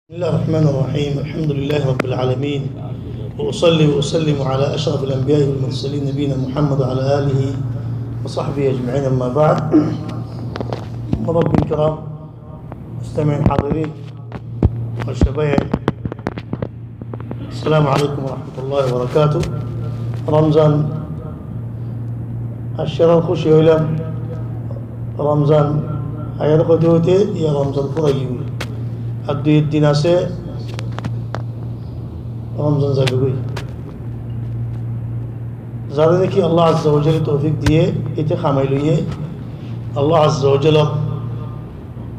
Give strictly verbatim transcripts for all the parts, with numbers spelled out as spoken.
بسم الله الرحمن الرحيم. الحمد لله رب العالمين. وأصلي وأسلم على أشرف الأنبياء والمرسلين نبينا محمد وعلى آله وصحبه أجمعين. أما بعد. مرحبا بالكرام مستمعين حاضرين والشباب. السلام عليكم ورحمة الله وبركاته. Ramzan aiccé, ar kúci óilam. Ramzan aiyér hoité hoité yá Ramzan fúrai giyói. Ar dui din asé Ramzan zaibói. Zaré náki Allah Azza wa Jalla toufik diyé, íte hamai loiyé, Allah Azza wa Jallar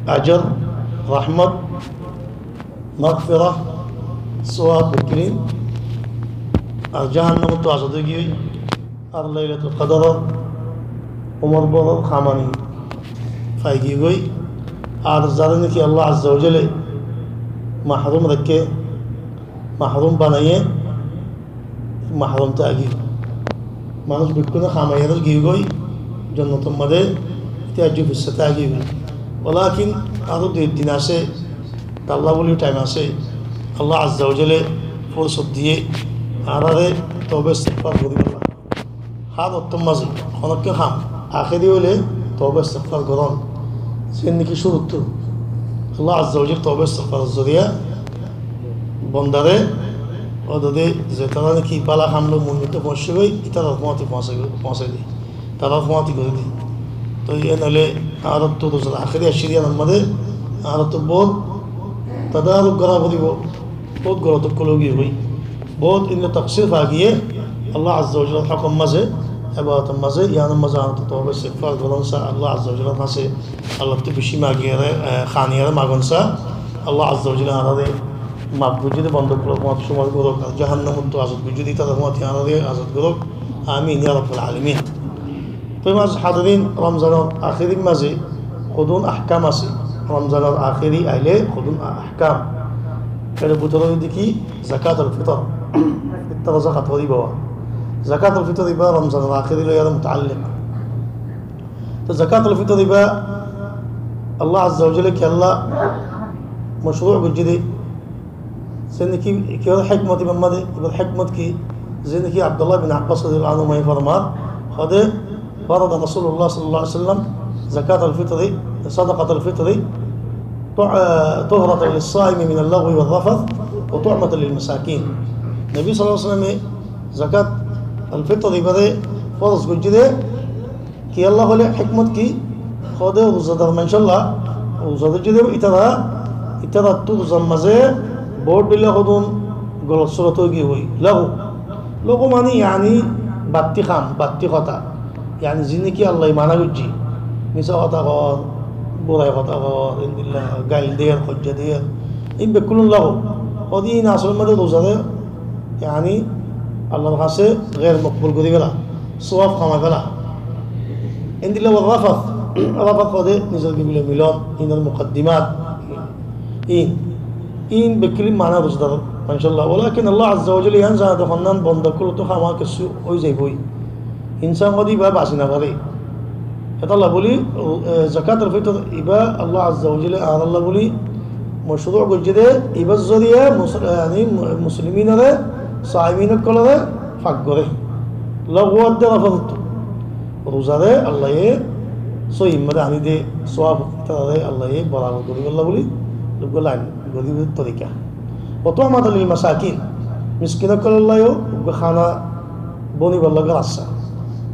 ajor, rahmot, magfira, sowab bekkín, ar jahannamottú azad ói giyói, ar Lailatul Qadoror umor bor hamani fai giyói. Ar zaré náki Allah Azza wa Jalla mahrum raikké, mahrum banaiyé, mahrum táki. Manúic bekkúne hamai ar giyói jonnotor mazé, íte aijjó fissá táki. Walakin aró dui din asé, talla buli thaim asé. Allah Azza wa Jalla fursot diyé, añáráre toba istigfar goríbolla. Hár ottór mazé honó ekkán ham ahéri óile toba istigfar gorón. Ziyán náki cúruttú Allah Azza wa Jalla toba istigfaror zoriya bondaré, ódode zetará náki bála ham loi muúntu foóñsai giyói, ítarar fúañti foóñsai, foóñsai dé, ítarar fúañti gorí dé. Tói en óile añáráttu ruzar ahéri aiccé dé, yíanor mazé añáráttu bout tadarruk gorá foribó. Bout golot ókkol ói giyói, bout endilla taksir fa giyé Allah Azza wa Jallar hókor mazé, ebadotor mazé, yíanor mazé añáráttu toba istigfar gorón sa, Allah Azza wa Jallar hañsé Allattú bicí magiyaré, e, haniyaré magon sa, Allah Azza wa Jalla añáráre maf goijjé dé, bonda ókkolor fúañti cúmar gorouk, ar jahannamottú azad goijjé dé, ítarar fúañti añáráre azad gorouk. Amin ya rabbal alamin. Tói mozaz házirin, Ramzanor ahérir mazé hodún ahkam asé. Ramzanor ahéri ailé hodún a-, ahkam. Ér bútore óilde ki, zakatul fitr. Fitr zakat hoó de íba. Zakatul fitr íba Ramzanor ahéri loi ar mutaallik. Tói zakatul fitr íba Allah Azza wa Jalla kiyólla mocrú goijjé dé, ziyán náki, ki hoó, hékmot íbar mazé, íbar hékmot ki? Ziyán náki Abdullah bin Abbas radiyallahu anhuma formar, hoó de, فرض رسول الله صلى الله عليه وسلم زكاة الفطر، صدقة الفطر، طه-، آه، طهرة للصائم من اللغو والرفث وطعمة للمساكين. Nobi sallallahu alaihi wasallame zakat al-fitr íbaré foroz goijjé dé, kiyólla hoilé, hékmot ki? Hoó de ruzadar maincólla, ruza dóijje de ítara, ítarattú ruzar mazé bout dilla hodún golot surot ói giyói. Lagu, lagu mani yani batti ham, batti hotá. Yani zin náki Allaye mana goijjé. Misa hotá hoór, burai hotá hoór, endilla gail der, hoijja der. In bekkún lagu. Hoó de in asol mazé ruzare yani Allar hañsé gair mokbul gorí féla. Sowab kamai féla. Endilla wa rafas, rafas hoó de nizor gibila milon, inor mukaddimat. In, in bekkún mana ruzadar maincólla. Walakin Allah Azza wa Jalla yián zane de honnán bonda ókkolottu ham kessú ói zaiboi. Insán hoó de íba basi no fare. Hétolla buli, e, zakatul fitr íba Allah Azza wa Jalla añáralla buli mocrú goijjé de, íbar zoriya mus-, yani mu-, musliminore, saimin ókkolore fak goré. Lagu ar de rafasottu. Ruzare Allaye sóiyin mazé aní de, sowab ítarare Allaye borabor goríbolla buli, luggo lain goríbar torika. Wa tu'matan lil masakin. Miskin ókkolor laiyó uggwá hána bonibolla uggwá rasta.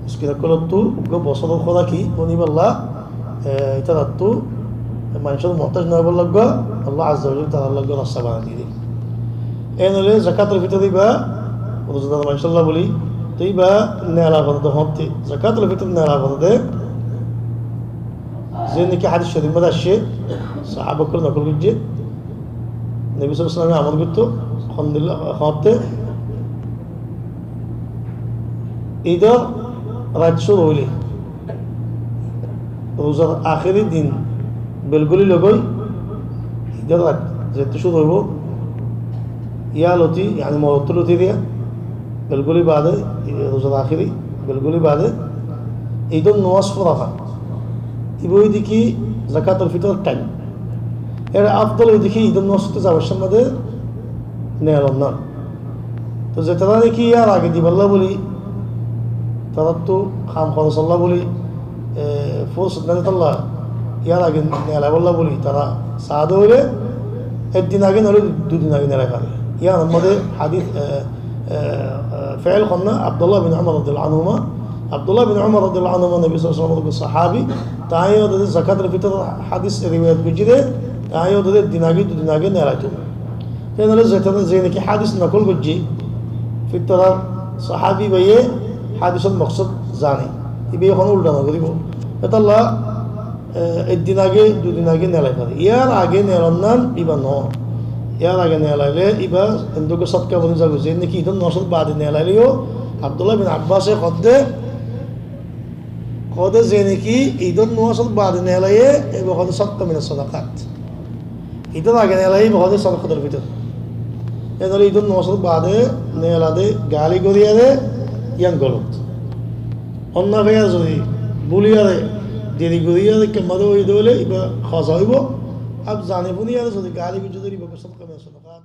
Miskin ókkolottu uggwá bosóror hórak bonibolla, e, ítarattú maincór muhtáj no óibolla uggwá Allah Azza wa Jalla taralla uggwá rasta banai diyé. En óile zakatul fitr íba ruzadar maincólla buli, to íba nela forede hoóñtte, zakatul fitr nela forede, ze náki hádis corif mazé aiccé, sahaba ókkole nokol goijjé, Nobi sallallahu alaihi wasallame amor goitto, hondilla hoóñtte, Idor rait cúru óile, ruzar ahéri din belguli logói, Idor rait zettú cúru óibo, yá loti, yani morottu loti diya, belguli baade, ruzar ahéri belguli baade, Idor nomaz fora fán. Ibá óilde ki zakatul fitr thaim. Ere afdol óilde ki, Idor nomazot zabar somot de neelonnan. Toi zetará niki yar age dibálla buli, taráttu ham horos olla buli, e, fursot nai de tálla, yar age neelaibálla buli tará saá de óile, ek din age noóile dui din age neelai fare. Yar modde hadis, e, e, e, feil hon na Abdullah bin Umar radiyallahu anhuma. Abdullah bin Umar radiyallahu anhuma Nobi sallallahu alaihi wasallam or sahabi, tañí yó de zakatul fitor hadis riwayat goijjé de, tañí yó de ek din age, dui din age neelaito. Te noóile zetará, ze niki hadis nokol goijjé, fitor sahabi íbaye hadisor moksod zane. Íbaye hono ulda no goribo. Etálla e, ek din age, dui din age neelai fare. Yar age neelonnan íba no. Yar age neelaile íba endilla sodka boni zaibo. Ze niki Idor nomazot bade neelaile yó, Abdullah bin Abbas e hoó de, hoó de ze niki Idor nomazot bade neelaiye, íba hoó de sodka minas sodaqat. Idor age neelaiye, íba hoó de sodaqatul fitor. Ene óile Idor nomazot bade neela de gali goriyore, yián golot. Onnafeya zodi búliyore, deri goriyore, kemma de óiye de óile, íba hoza óibo. Ar zani funiyore zodi gali goijjé de óile, íba sodaka minas sodaqat.